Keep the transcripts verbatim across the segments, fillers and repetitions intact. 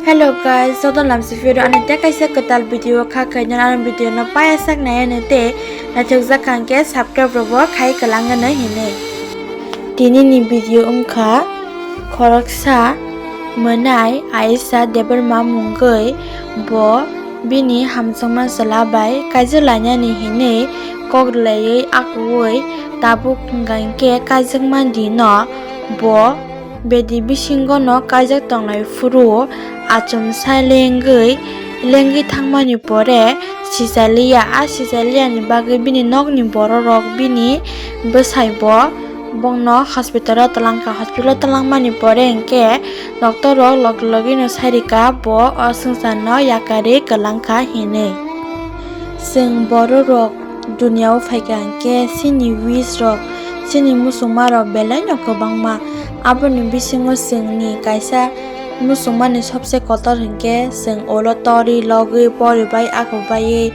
Hello guys, joto lamsi phiro ani tei kaisa kwtal video kha khaino ani video no paya sak nai ani tei naithok jak kha hwnkhe subscribe rok bo khai kwlangano hinwi. Tini ni video wngkha khoroksa mwnai Ayesha Debbarma mungwi, bo bini hamjakma chwla bai kaijak lainani hinwi kok rwlaiwi akuwi tabuk hwnkha hinkhe kaijakma dino bo bedi bisingo no kaijak tongnai phuru achomsa lengwi, lengwi thangmani pore sichaliya, a sichaliya ni bagwi bini nokni borok rok bini bwsai bo bongno hospital o twlangkha. Hospital o twlangmani pore hinkhe doctor rok logi logi no sairika bo o swngcharno yakarwi kwlangkha hinwi. Chwng borok rok duniya o phaikha hinkhe chini wish rok, chini muchungma rok belai no kwbangma. Aboni bisingo chwngni kaisa muchungmani sobse kotor hinkhe chwng ulo torwi logwi poribai akhubaiwi,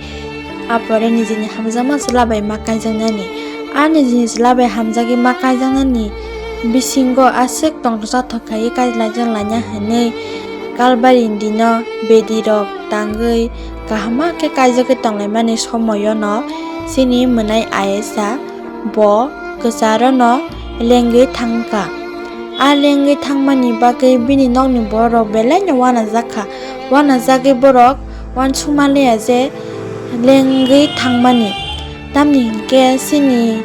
apore nijini hamjakma chwla bai ma kaijaknani. A nijini chwla bai hamjagwi ma kaijaknani bisingo aswk tongthoksa thok khaiwi kailaijak laina hinwi kalbari dino bedi rok tangwi kaham khe kaijagwi tonglaimani somoyono chini mwnai Ayesha bo kwcharo no lengwi thangkha. A lengwi thangmani bagwi bini nokni borok belai no uanajakha. Uanajagwi borok uansukma liya je lengwi thangmani. Tamni hinkhe chini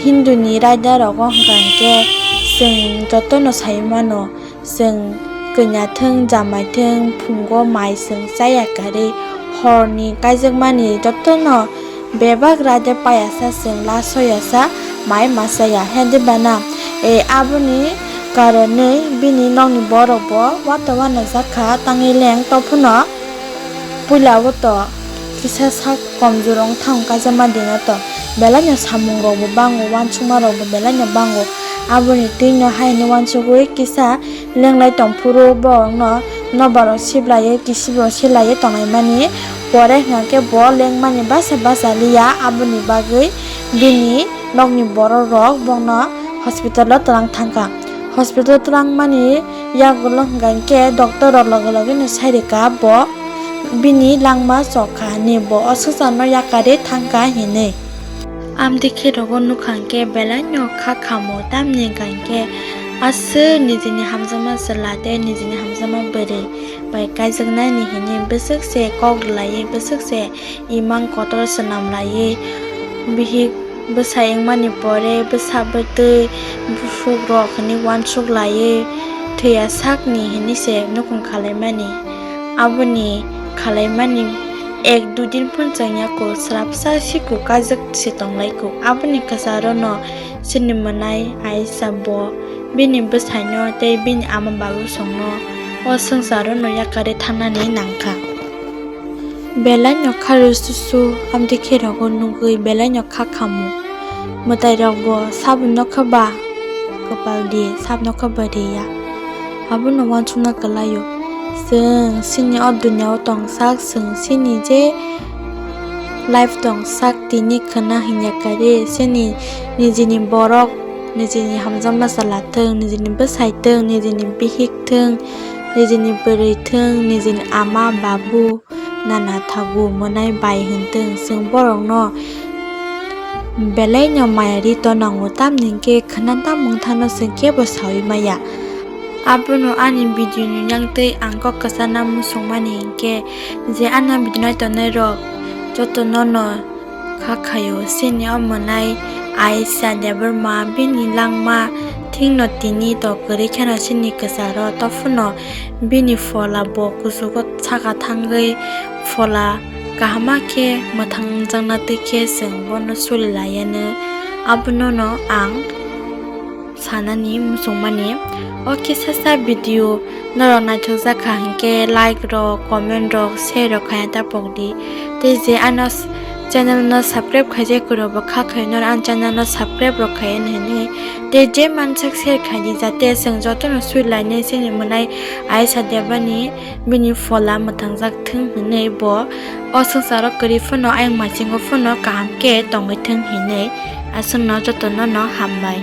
Hindu ni raida rogo hwnkha hinkhe chwng jotono sai mano. Chwng kanya thwng, jamai thwng, phungo mai chwng chaya karwi, horni kaijakmani jotono bebak raida payasa chwng la soyasa mai ma chaya. Hede bana, e, aboni karonwi bini nokni borok bo wata wana jakha, tangwi leng tophuno puila o to kisa sak komjor wng thang kaijak ma dino to, belai no samung rok bo bango, uansukma rok bo belai no bango. Aboni twi no hai hinwi uansugwi kisa lenglai tong phuru borok no nobar rok siblaiwi, kisip rok silaiwi tongnai mani. Pore hwnkha khe bo lengmani basa basa liya, aboni bagwi bini nokni borok rok bono hospital o twlang thangkha. Hospital o twlang mani yagulo hwnkha khe doctor rok loge loge no sai rika bo bini langma chokha hinwi, bo o swngcharno yakarwi thangkha hinwi. Amtwi khe rogo nukha hinkhe belai no kha khamo, tamni hwnkha hinkhe aswk nijini hamjakma chwla tei nijini hamjakma bwrwi bai kaijaknani hinwi bwswk se kok rwlaiwi, bwswk se imang kotor swnam laiwi, bihik bwsai wngmani pore bwsa bwtwi buphuk rok hinwi uansuk laiwi thwiya sakni hinwi se nukhung khalaimani. Aboni khalaimani ek dui din phano chwng ya kho, swrapsa si kho, kajak se tong lai kho. Aboni kwcharo no chini mwnai Ayesha bo bini bwsai no tei bini ama babu song no o swngcharo no yakarwi thangnani nangkha. Belai no kha rw susu, amtwi khe rogo nugwi belai no kha khamo. Mwtai rok bo saboni nokha ba kwpal di, saboni nokha ba ri ya. Abono uansukna kwlai o. Chwng chini o duniya o tongsak, chwng chini je life tongsak tini khwna hinya kari, chini nijini borok, nijini hamjakma chwla thwng, nijini bwsai thwng, nijini bihik thwng, nijini bwrwi thwng, nijini ama babu, nana thagu mwnai bai hwn thwng, chwng borokno belai no maya ri tonango, tamni hwnkhe khwna tamung thano chwng kebo saui maya. Abono ani video ni yang twi ang kok kwchana muchungmani hinkhe, je ano video nai tongnai rok joto nono kha khaio, chini o mwnai Ayesha Debbarma bini langma thikno tini to kwrwi kheno chini kwcharo, tophuno bini phola bo kuchugo saka thangwi phola kahama khe mwthang wngjakna twi khe chwng bono suli laiya no, abono no ang sanani muchungmani. O kisa sa video norok naithokjak kha hinkhe like rok, comment rok, share rok khaina ta pokdi. Tei je ano s-, channel no subscribe khaijak kwrwi rok bo kha khai norok ani channel no subscribe rok khai hinwi. Tei je mansak share khaidi jate chwng jotono sui lainai chini mwnai Ayesha Debbarma ni bini phola mwthangjak thwng hinwi bo o swngcharo kwrwi phano ayang maisingo phano kaham khe tongwi thwng hinwi aswkno jotono no hambai.